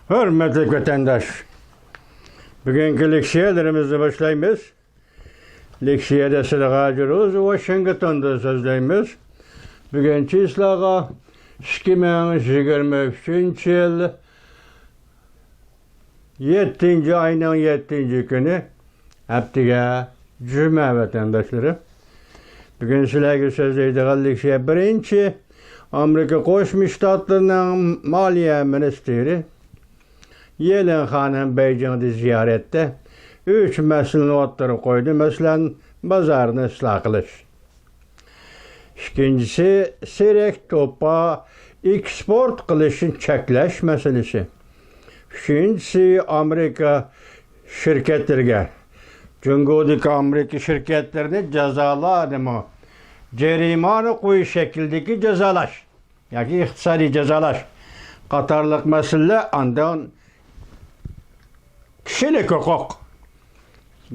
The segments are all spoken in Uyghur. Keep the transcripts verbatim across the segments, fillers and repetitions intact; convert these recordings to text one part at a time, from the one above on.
ھۆرمەتلىك ۋەتەنداش، بۈگۈنكى لېكسىيەلىرىمىزنى باشلايمىز. لېكسىيەدە سىلىغا ھازىر ئۆز ۋاشىنگتوندا سۆزلەيمىز. بۈگۈن چىسلاغا ئىككى مىڭ يىگىرمە ئۈچىنچى يىل يەتتىنچى ئاينىڭ يەتتىنچى كۈنى، ھەپتىگە جۈمە ۋەتەنداشلىرى. بۈگۈن سىلەرگە سۆزلەيدىغان لېكسىيە بىرىنچى، ئامېرىكا قوشما شتاتلىرىنىڭ مالىيە مىنىستىرى يېلېن خانىم بېيجىڭدا زىيارەتتە ئۈچ مەسىلىنى ئوتتۇرىغا قويدى. مەسىلەن، بازارنى ئىسلاھ قىلىش. ئىككىنچىسى، سېرىق توپا ئېكسپورت قىلىشنى چەكلەش مەسىلىسى. ئۈچىنچىسى، ئامېرىكا شىركەتلىرىگە، جۇڭگودىكى ئامېرىكا شىركەتلىرىنى جازالادىمۇ، جەرىمانە قويۇش شەكلىدىكى جازالاش ياكى ئىقتىسادىي جازالاش قاتارلىق مەسىلىلەر، ئاندىن كىشىلىك ھوقۇق.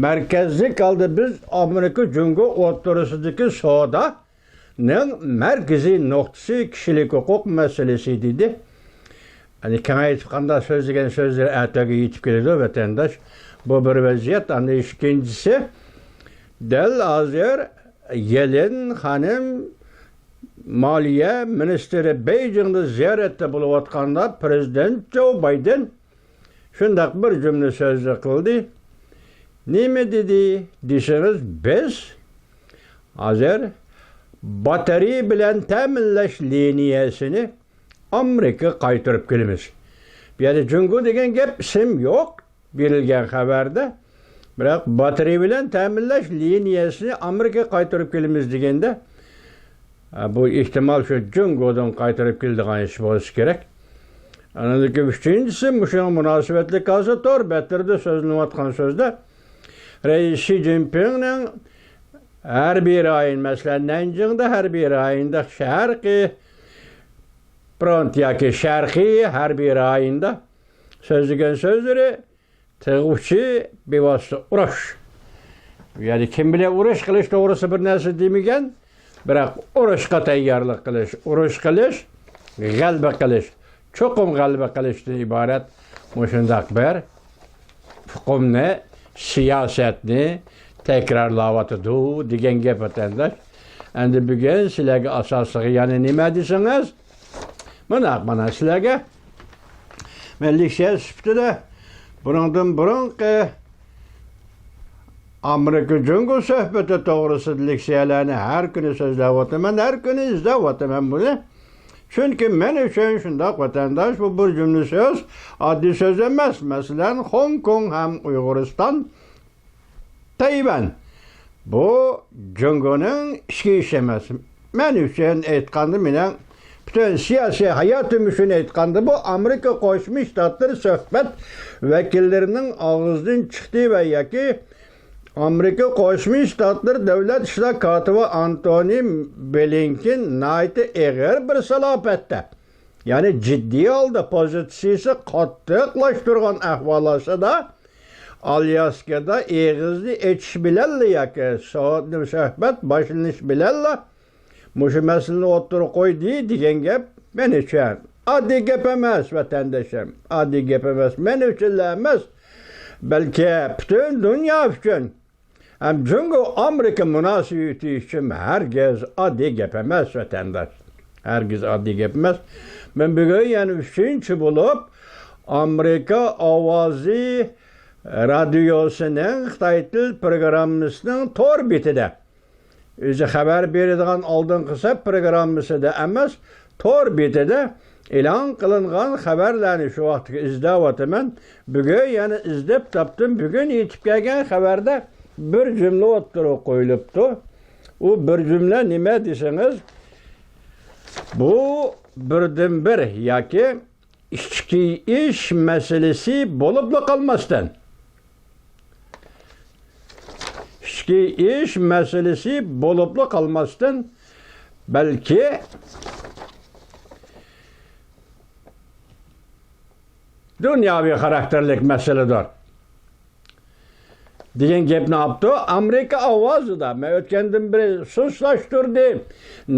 مەركەزلىك ھالدا بىز ئامېرىكا جۇڭگو ئوتتۇرىسىدىكى سودانىڭ مەركىزىي نۇقتىسى كىشىلىك ھوقۇق مەسىلىسى، دېدى. يەنى كېڭەيتىپ قانداق سۆزلىگەن سۆزلىرى ئەتەگە يېتىپ كېلىدۇ، ۋەتەنداش. بۇ بىر ۋەزىيەت. ئاندىن ئىككىنچىسى، دەل ھازىر يېلېن خانىم مالىيە مىنىستىرى بېيجىڭدا زىيارەتتە بولۇۋاتقاندا، پىرېزىدېنت جو بايدېن شۇنداق بىر جۈملە سۆزنى قىلدى. نېمە دېدى دېسىڭىز، بىز ھازىر باتارېيە بىلەن تەمىنلەش لىنىيەسىنى ئامېرىكىغا قايتۇرۇپ كېلىمىز. بۇ يەردە جۇڭگو دېگەن گەپ ئىسىم يوق بېرىلگەن خەۋەردە. بىراق باتارېيە بىلەن تەمىنلەش لىنىيەسىنى ئامېرىكىغا قايتۇرۇپ كېلىمىز دېگەندە، ھە، بۇ ئېھتىمال شۇ جۇڭگودىن قايتۇرۇپ كېلىدىغان ئىش بولسا كېرەك. ئاندىن كېيىن ئۈچىنچىسى، مۇشۇنىڭغا مۇناسىۋەتلىك ھازىر تور بەتلىرىدە سۆزلىنىۋاتقان سۆزدە، رەئىس شى جىنپىڭنىڭ ھەربىي رايون، مەسىلەن، نەنجىڭدا ھەربىي رايوندا، شەرقىي فرونت ياكى شەرقىي ھەربىي رايوندا سۆزلىگەن سۆزلىرى تىغ ئۇچى بىۋاسىتە ئۇرۇش. بۇ يەردە كىم بىلەن ئۇرۇش قىلىش توغرىسىدا بىر نەرسە دېمىگەن، بىراق ئۇرۇشقا تەييارلىق قىلىش، ئۇرۇش قىلىش، غەلىبە قىلىش، چوقۇم غەلىبە قىلىشتىن ئىبارەت مۇشۇنداق بىر ئۇقۇمنى، سىياسەتنى تەكرارلاۋاتىدۇ دېگەن گەپ، ۋەتەنداش. ئەمدى بۈگۈن سىلەرگە ئاساسلىقى يەنە نېمە دېسىڭىز، مانا، مانا سىلەرگە مەن لېكسىيە سۈپىتىدە بۇنىڭدىن بۇرۇنقى ئامېرىكا جۇڭگو سۆھبىتى توغرىسىدا لېكسىيەلەرنى ھەر كۈنى سۆزلەۋاتىمەن، ھەر كۈنى ئىزدەۋاتىمەن بۇنى. چۈنكى مەن ئۈچۈن شۇنداق، ۋەتەنداش، بۇ بىر جۈملە سۆز، ئاددىي سۆز ئەمەس. مەسىلەن، خوڭكوڭ ھەم ئۇيغۇرىستان، تەيۋەن. بۇ جۇڭگونىڭ ئىچكى ئىشى ئەمەس. مەن ئۈچۈن ئېيتقاندا، مېنىڭ پۈتۈن سىياسىي ھاياتىم ئۈچۈن ئېيتقاندا، بۇ ئامېرىكا قوشما شتاتلىرى سۆھبەت ۋەكىللىرىنىڭ ئاغزىدىن چىقتى ۋە ياكى ئامېرىكا قوشما شتاتلىرى دۆلەت ئىشلار كاتىپى ئانتونى بلىنكېن ناھايىتى ئېغىر بىر سالاپەتتە، يەنى جىددىي ھالدا پوزىتسىيىسى قاتتىقلاشتۇرغان ئەھۋال ئاستىدا، ئالياسكىدا ئېغىزنى ئېچىش بىلەنلا ياكى سو-، سۆھبەت باشلىنىش بىلەنلا مۇشۇ مەسىلىنى ئوتتۇرىغا قويدى دېگەن گەپ مەن ئۈچۈن ئاددىي گەپ ئەمەس، ۋەتەندىشىم. ئاددىي گەپ ئەمەس. مەن ئۈچۈنلا ئەمەس، بەلكى پۈتۈن دۇنيا ئۈچۈن ھەم جۇڭگو ئامېرىكا مۇناسىۋىتى ئۈچۈن ھەرگىز ئاددىي گەپ ئەمەس، ۋەتەنداش. ھەرگىز ئاددىي گەپ ئەمەس. مەن بۈگۈن يەنە ئۈچىنچى بولۇپ ئامېرىكا ئاۋازى رادىيوسىنىڭ خىتاي تىل پروگراممىسىنىڭ تور بېتىدە، ئۆزى خەۋەر بېرىدىغان ئالدىنقى سەپ پروگراممىسىدا ئەمەس، تور بېتىدە ئېلان قىلىنغان خەۋەرلەرنى شۇ ۋاقىتتىكى ئىزدەۋاتىمەن. بۈگۈن يەنە ئىزدەپ تاپتىم. بۈگۈن يېتىپ كەلگەن خەۋەردە بىر جۈملە ئوتتۇرىغا قويۇلۇپتۇ. ئۇ بىر جۈملە نېمە دېسىڭىز، بۇ بىردىنبىر ياكى ئىچكى ئىش مەسىلىسى بولۇپلا قالماستىن، ئىچكى ئىش مەسىلىسى بولۇپلا قالماستىن، بەلكى دۇنياۋى خاراكتېرلىك مەسىلىدۇر دېگەن گەپنى ئاپتۇ. ئامېرىكا ئاۋازىدا مەن ئۆتكەندىن بېرى سۇسلاشتۇردى،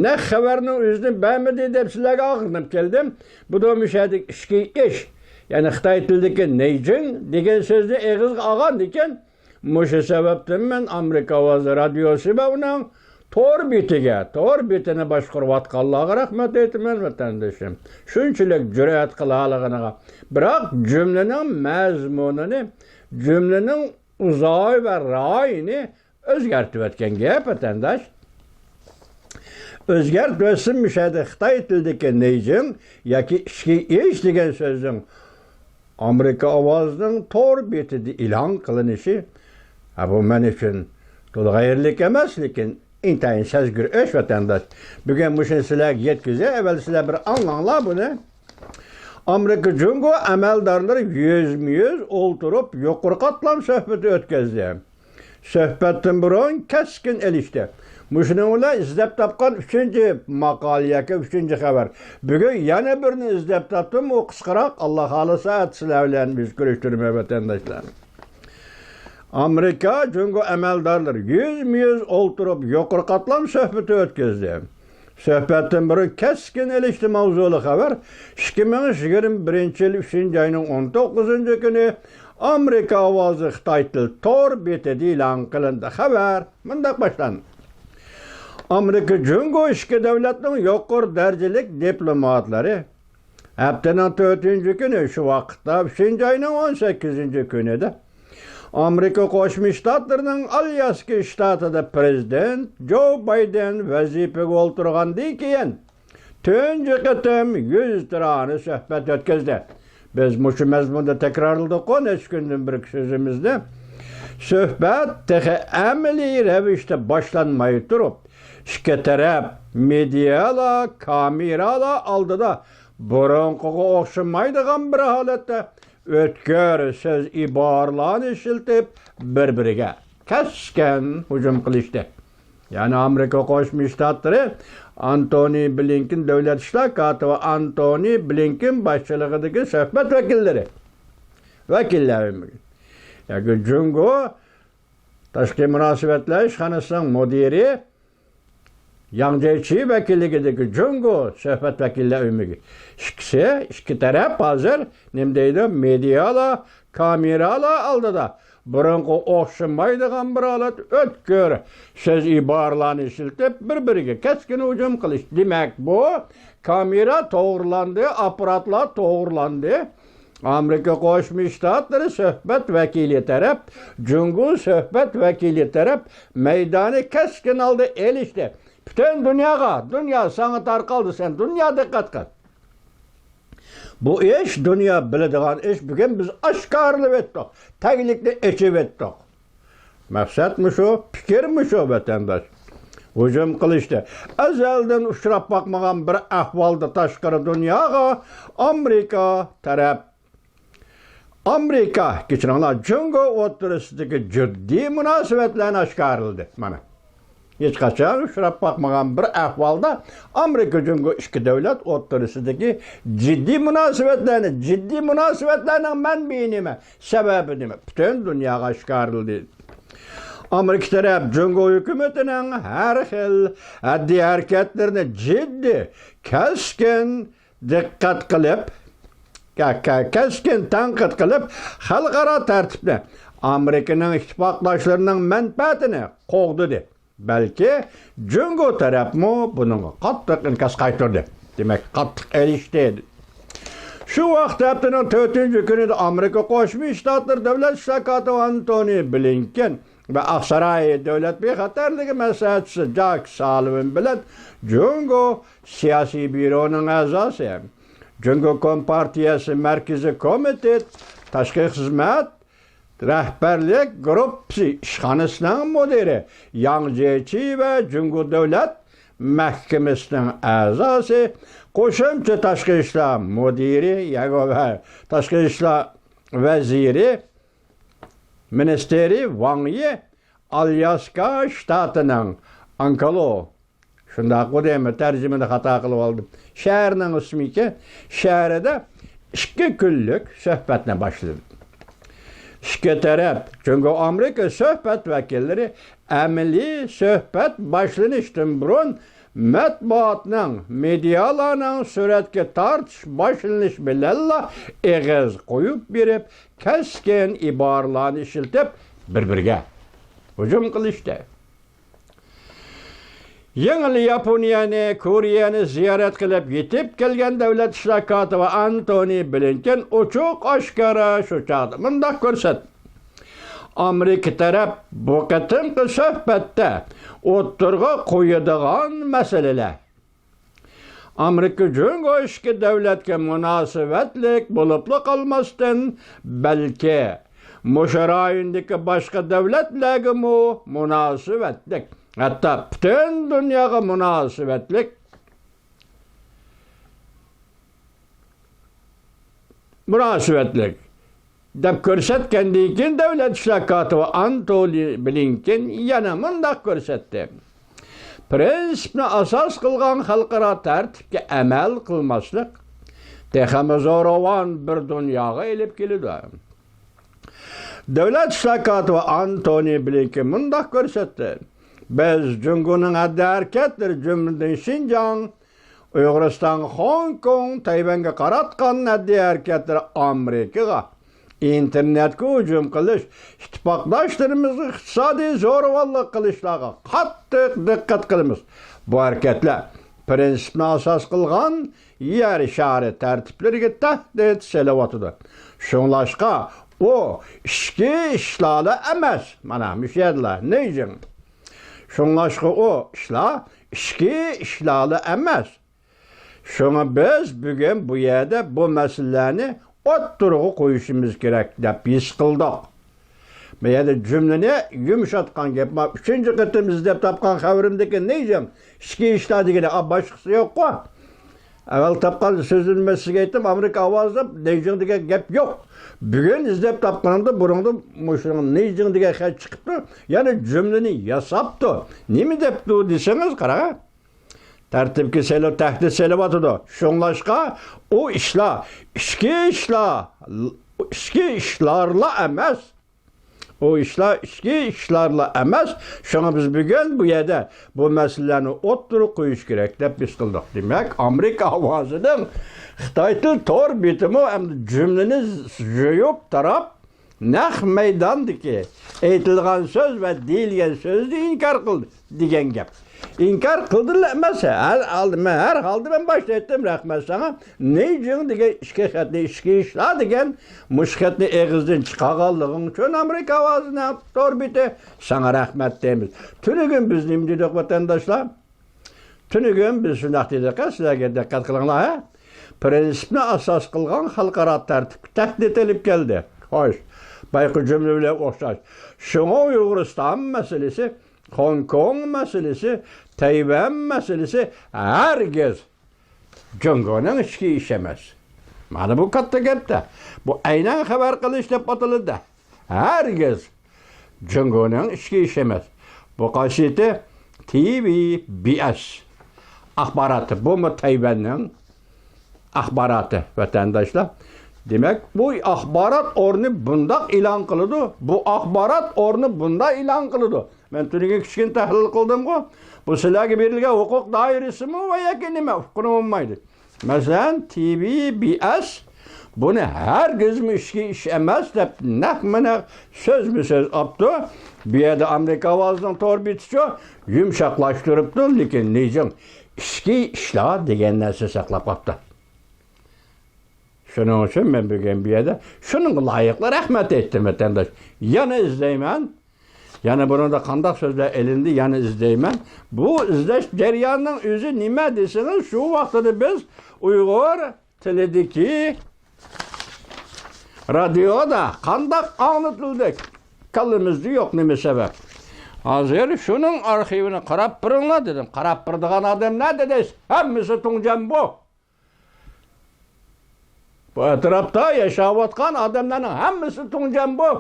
نەق خەۋەرنىڭ ئۆزىنى بەرمىدى دەپ سىلەرگە ئاغرىنىپ كەلدىم. بۇ دېمىشەدىك ئىچكى ئىش، يەنى خىتاي تىلىدىكى نېيجىڭ دېگەن سۆزنى ئېغىزغا ئالغاندىكىن، مۇشۇ سەۋەبتىن مەن ئامېرىكا ئاۋازى رادىيوسى ۋە ئۇنىڭ تور بېتىگە، تور بېتىنى باشقۇرۇۋاتقانلارغا رەھمەت ئېيتىمەن، ۋەتەندىشىم. شۇنچىلىك جۈرئەت قىلالىغىنىغا. بىراق جۈملىنىڭ مەزمۇنىنى، جۈملىنىڭ ئۇزاي ۋە رايىنى ئۆزگەرتىۋەتكەن گەپ، ۋەتەنداش. ئۆزگەرتىۋەتسىمۇ، مۇشۇ يەردە خىتاي تىلىدىكى نېيجىڭ ياكى ئىچكى ئىش دېگەن سۆزنىڭ ئامېرىكا ئاۋازىنىڭ تور بېتىدە ئېلان قىلىنىشى، ھە، بۇ مەن ئۈچۈن تولۇق ھەيرانلىق ئەمەس، لېكىن ئىنتايىن سەزگۈر ئىش، ۋەتەنداش. بۈگۈن مۇشۇنى سىلەرگە يەتكۈزەي، ئەۋەل سىلەر بىر ئاڭلاڭلار بۇنى. ئامېرىكا جۇڭگو ئەمەلدارلىرى يۈزمۇ يۈز ئولتۇرۇپ، يۇقىرى قاتلام سۆھبىتى ئۆتكۈزدى. سۆھبەتتىن بۇرۇن كەسكىن ئېلىشتى. مۇشۇنىڭ بىلەن ئىزدەپ تاپقان ئۈچىنچى ماقالە ياكى ئۈچىنچى خەۋەر. بۈگۈن يەنە بىرنى ئىزدەپ تاپتىم، ئۇ قىسقىراق، ئاللا خالىسا ئەتە سىلەر بىلەن يۈز كۆرۈشتۈرىمەن، ۋەتەنداشلار. ئامېرىكا جۇڭگو ئەمەلدارلىرى يۈزمۇ يۈز ئولتۇرۇپ، يۇقىرى قاتلام سۆھبىتى ئۆتكۈزدى. سۆھبەتتىن بۇرۇن كەسكىن ئېلىشتى ماۋزۇلۇق خەۋەر. ئىككى مىڭ يىگىرمە بىرىنچى يىل ئۈچىنچى ئاينىڭ ئون توققۇزىنچى كۈنى ئامېرىكا ئاۋازى خىتاي تىل تور بېتىدە ئېلان قىلىندى. خەۋەر مۇنداق باشلاندى. ئامېرىكا جۇڭگو ئىككى دۆلەتنىڭ يۇقىرى دەرىجىلىك دىپلوماتلىرى ھەپتىنىڭ تۆتىنچى كۈنى، شۇ ۋاقىتتا ئۈچىنچى ئاينىڭ ئون سەككىزىنچى كۈنىدە، ئامېرىكا قوشما شتاتلىرىنىڭ ئالياسكا شتاتىدا پىرېزىدېنت جو بايدېن ۋەزىپىگە ئولتۇرغاندىن كېيىن، تۇنجى قېتىم يۈزتۇرانە سۆھبەت ئۆتكۈزدى. بىز مۇشۇ مەزمۇندا تەكرارلىدۇققۇ نەچچە كۈندىن بېرىكى سۆزىمىزنى. سۆھبەت تېخى ئەمەلىي رەۋىشتە باشلانماي تۇرۇپ، ئىككى تەرەپ مېدىيالار، كامېرالار ئالدىدا بۇرۇنقىغا ئوخشىمايدىغان بىر ھالەتتە ئۆتكۈر سۆز ئىبارىلەرنى ئىشلىتىپ، بىر-بىرىگە كەسكىن ھۇجۇم قىلىشتى. يەنى ئامېرىكا قوشما شتاتلىرى ئانتونى بلىنكېن، دۆلەت ئىشلار كاتىپى ئانتونى بلىنكېن باشچىلىقىدىكى سۆھبەت ۋەكىللىرى، ۋەكىللەر ئۆمىكى ياكى جۇڭگو تاشقى مۇناسىۋەتلەر ئىشخانىسىنىڭ مۇدىرى ياڭ جيېچى ۋەكىللىكىدىكى جۇڭگو سۆھبەت ۋەكىللەر ئۆمىكى، ئىككىسى، ئىككى تەرەپ ھازىر نېمە دەيدۇ؟ مېدىيالار، كامېرالار ئالدىدا بۇرۇنقىغا ئوخشىمايدىغان بىر ھالەت، ئۆتكۈر سۆز ئىبارىلەرنى ئىشلىتىپ، بىر-بىرىگە كەسكىن ھۇجۇم قىلىش. دېمەك، بۇ كامېرا توغرىلاندى، ئاپپاراتلار توغرىلاندى. ئامېرىكا قوشما شتاتلىرى سۆھبەت ۋەكىلى تەرەپ، جۇڭگو سۆھبەت ۋەكىلى تەرەپ مەيدانى كەسكىن ھالدا ئېلىشتى. پۈتۈن دۇنياغا، دۇنيا ساڭا تارقالدى، سەن دۇنيا دىققەت قىل. بۇ ئىش دۇنيا بىلىدىغان ئىش، بۈگۈن بىز ئاشكارىلىۋەتتۇق، تەگلىكنى ئېچىۋەتتۇق. مەقسەت مۇشۇ، پىكىر مۇشۇ، ۋەتەنداش. ھۇجۇم قىلىشتى. ئەزەلدىن ئۇچراپ باقمىغان بىر ئەھۋالدا تاشقىرى دۇنياغا ئامېرىكا تەرەپ، ئامېرىكا، كەچۈرۈڭلار، جۇڭگو ئوتتۇرىسىدىكى جىددىي مۇناسىۋەتلەرنى ئاشكارىلىدى. مانا، ھېچقاچان ئۇچراپ باقمىغان بىر ئەھۋالدا ئامېرىكا جۇڭگو ئىككى دۆلەت ئوتتۇرىسىدىكى جىددىي مۇناسىۋەتلەرنى، جىددىي مۇناسىۋەتلەرنىڭ مەنبىيى نېمە، سەۋەبى نېمە، پۈتۈن دۇنياغا ئاشكارىلىدى. ئامېرىكا تەرەپ جۇڭگو ھۆكۈمىتىنىڭ ھەر خىل ھەددىي ھەرىكەتلىرىنى جىددىي، كەسكىن دىققەت قىلىپ، كە-، كە-، كەسكىن تەنقىد قىلىپ، خەلقئارا تەرتىپنى، ئامېرىكىنىڭ ئىتتىپاقداشلىرىنىڭ مەنپەئەتىنى قوغدىدى. بەلكى جۇڭگو تەرەپمۇ بۇنىڭغا قاتتىق ئىنكاس قايتۇردى. دېمەك، قاتتىق ئېلىشتى. شۇ ۋاقىت ھەپتىنىڭ تۆتىنچى كۈنىدە ئامېرىكا قوشما شتاتلىرى دۆلەت ئىشلار كاتىپى ئانتونى بلىنكېن ۋە ئاقساراي دۆلەت بىخەتەرلىكى مەسلىھەتچىسى جاك سالىۋان بىلەن جۇڭگو سىياسىي بيۇرونىڭ ئەزاسى، جۇڭگو كومپارتىيەسى مەركىزىي كومىتېت تاشقى خىزمەت رەھبەرلىك گۇرۇپپىسى ئىشخانىسىنىڭ مۇدىرى ياڭ جيېچى ۋە جۇڭگو دۆلەت مەھكىمىسىنىڭ ئەزاسى، قوشۇمچە تاشقى ئىشلار مۇدىرى ياگو ۋە تاشقى ئىشلار ۋەزىرى، مىنىستىرى ۋاڭ يى ئالياسكا شتاتىنىڭ ئانكالو، شۇنداققۇ دەيمەن، تەرجىمىدە خاتا قىلىۋالدىم، شەھىرىنىڭ ئىسمىكەن، شەھىرىدە ئىككى كۈنلۈك سۆھبەتنى باشلىدى. ئىككى تەرەپ، جۇڭگو ئامېرىكا سۆھبەت ۋەكىللىرى ئەمەلىي سۆھبەت باشلىنىشتىن بۇرۇن مەتبۇئاتنىڭ، مېدىيالارنىڭ سۈرەتكە تارتىش باشلىنىش بىلەنلا ئېغىز قويۇپ بېرىپ، كەسكىن ئىبارىلەرنى ئىشلىتىپ، بىر-بىرىگە ھۇجۇم قىلىشتى. يېڭى يىل ياپونىيەنى، كورېيەنى زىيارەت قىلىپ يېتىپ كەلگەن دۆلەت ئىشلار كاتىپى ئانتونى بلىنكېن ئوچۇق-ئاشكارا شۇ چاغدا مۇنداق كۆرسەتتى: ئامېرىكا تەرەپ بۇ قېتىمقى سۆھبەتتە ئوتتۇرىغا قويىدىغان مەسىلىلەر ئامېرىكا جۇڭگو ئىككى دۆلەتكە مۇناسىۋەتلىك بولۇپلا قالماستىن، بەلكى مۇشۇ رايوندىكى باشقا دۆلەتلەرگىمۇ مۇناسىۋەتلىك، ھەتتا پۈتۈن دۇنياغا مۇناسىۋەتلىك، مۇناسىۋەتلىك، دەپ كۆرسەتكەندىن كېيىن، دۆلەت ئىشلار كاتىپى ئانتونى بلىنكېن يەنە مۇنداق كۆرسەتتى: پىرىنسىپنى ئاساس قىلغان خەلقئارا تەرتىپكە ئەمەل قىلماسلىق تېخىمۇ زوراۋان بىر دۇنياغا ئېلىپ كېلىدۇ. دۆلەت ئىشلار كاتىپى ئانتونى بلىنكېن مۇنداق كۆرسەتتى: بىز جۇڭگونىڭ ھەددى ھەرىكەتلىرى، جۈملىدىن شىنجاڭ، ئۇيغۇرىستان، خوڭكوڭ، تەيۋەنگە قاراتقان ھەددى ھەرىكەتلىرى ئامېرىكىغا ئىنتېرنېتكە ھۇجۇم قىلىش، ئىتتىپاقداشلىرىمىزغا ئىقتىسادىي زورىۋاللىق قىلىشلارغا قاتتىق دىققەت قىلىمىز. بۇ ھەرىكەتلەر پىرىنسىپنى ئاساس قىلغان يەر شارى تەرتىپلىرىگە تەھدىت سېلىۋاتىدۇ. شۇڭلاشقا ئۇ ئىچكى ئىشلارلا ئەمەس، مانا مۇشۇ يەردىلا نېيجىڭ. شۇڭلاشقا ئۇ ئىشلار ئىچكى ئىشلارلا ئەمەس. شۇڭا بىز بۈگۈن بۇ يەردە بۇ مەسىلىلەرنى ئوتتۇرىغا قويۇشىمىز كېرەك دەپ ھېس قىلدۇق. بۇ يەردە جۈملىنى يۇمشاتقان گەپ. مانا ئۈچىنچى قېتىم ئىزدەپ تاپقان خەۋىرىمدىكى نېيجىڭ ئىچكى ئىشلار دېگىنى، ئا، باشقىسى يوققۇ. ئەۋۋەل تاپقان سۆزۈمنى مەن سىزگە ئېيتتىم، ئامېرىكا ئاۋازىدا نېيجىڭ دېگەن گەپ يوق. بۈگۈن ئىزدەپ تاپقىنىمدا بۇرۇندا مۇشۇنىڭ نېيجىڭ دېگەن خەت چىقىپتۇ. يەنە جۈملىنى ياساپتۇ. نېمە دەپتۇ دېسىڭىز، قاراڭ. تەرتىپكە سېلىپ، تەھدىت سېلىۋاتىدۇ. شۇڭلاشقا ئۇ ئىشلار ئىچكى ئىشلار، ئىچكى ئىشلارلا ئەمەس. ئۇ ئىشلار ئىچكى ئىشلارلا ئەمەس. شۇڭا بىز بۈگۈن بۇ يەردە بۇ مەسىلىلەرنى ئوتتۇرىغا قويۇش كېرەك دەپ ھېس قىلدۇق. دېمەك، ئامېرىكا ئاۋازىنىڭ خىتاي تىل تور بېتىمۇ ئەمدى جۈملىنى يۇيۇپ تاراپ، نەق مەيداندىكى ئېيتىلغان سۆز ۋە دېيىلگەن سۆزنى ئىنكار قىلدى دېگەن گەپ. ئىنكار قىلدىلا ئەمەس، ھەر ھالدا، مەن ھەر ھالدا مەن باشتا ئېيتتىم، رەھمەت ساڭا. نېيجىڭ دېگەن ئىچكى خەتنى، ئىچكى ئىشلار دېگەن مۇشۇ خەتنى ئېغىزدىن چىقارغانلىقىڭ ئۈچۈن ئامېرىكا ئاۋازىنىڭ تور بېتى، ساڭا رەھمەت دەيمىز. تۈنۈگۈن بىز نېمە دېدۇق، ۋەتەنداشلار؟ تۈنۈگۈن بىز شۇنداق دېدۇق، سىلەرگە دىققەت قىلىڭلار، ھە؟ پىرىنسىپنى ئاساس قىلغان خەلقئارا تەرتىپكە تەھدىت ئېلىپ كەلدى. خوش، بايىقى جۈملە بىلەن ئوخشاش. شۇڭا ئۇيغۇرىستان مەسىلىسى، خوڭكوڭ مەسىلىسى، تەيۋەن مەسىلىسى ھەرگىز جۇڭگونىڭ ئىچكى ئىشى ئەمەس. مانا بۇ كاتتا گەپتە. بۇ ئەينەن خەۋەر قىلىش دەپ ئاتىلىدۇ. ھەرگىز جۇڭگونىڭ ئىچكى ئىشى ئەمەس. بۇ قايسى؟ تى ۋى بى ئەس ئاخباراتى. بۇمۇ تەيۋەننىڭ ئاخباراتى، ۋەتەنداشلار. دېمەك، بۇ ئاخبارات ئورنى بۇنداق ئېلان قىلىدۇ، بۇ ئاخبارات ئورنى بۇنداق ئېلان قىلىدۇ. مەن تۈنۈگۈن كىچىككىنە تەھلىل قىلدىمغۇ، بۇ سىلەرگە بېرىلگەن ھوقۇق دائىرىسىمۇ ۋە ياكى نېمە، ئۇققىنى بولمايدۇ. مەسىلەن، تى ۋى بى ئەس بۇنى ھەرگىزمۇ ئىچكى ئىش ئەمەس دەپ نەقمۇ نەق سۆزمۇ سۆز ئاپتۇ. بۇ يەردە ئامېرىكا ئاۋازىنىڭ تور بېتىچۇ يۇمشاقلاشتۇرۇپتۇ، لېكىن نېيجىڭ ئىچكى ئىشلار دېگەن نەرسە ساقلاپ قاپتۇ. شۇنىڭ ئۈچۈن مەن بۈگۈن بۇ يەردە شۇنىڭغا لايىقلا رەھمەت ئېيتتىم، ۋەتەنداش. يەنە ئىزدەيمەن. يەنە بۇنىڭدا قانداق سۆزلەر ئېلىندى، يەنە ئىزدەيمەن. بۇ ئىزدەش جەريانىنىڭ ئۆزى نېمە دېسىڭىز، شۇ ۋاقتىدا بىز ئۇيغۇر تىلىدىكى رادىيودا قانداق ئاڭلىتىلدى؟ كاللىمىزدا يوق، نېمە سەۋەب؟ ھازىر شۇنىڭ ئارخىۋىنى قاراپ بېرىڭلار دېدىم. قاراپ بېرىدىغان ئادەم نەدە دەيسىز؟ ھەممىسى تۇڭجەن بۇ. بۇ ئەتراپتا ياشاۋاتقان ئادەملەرنىڭ ھەممىسى تۇڭجەن بۇ.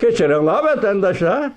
كەچۈرۈڭلار، ۋەتەنداشلار.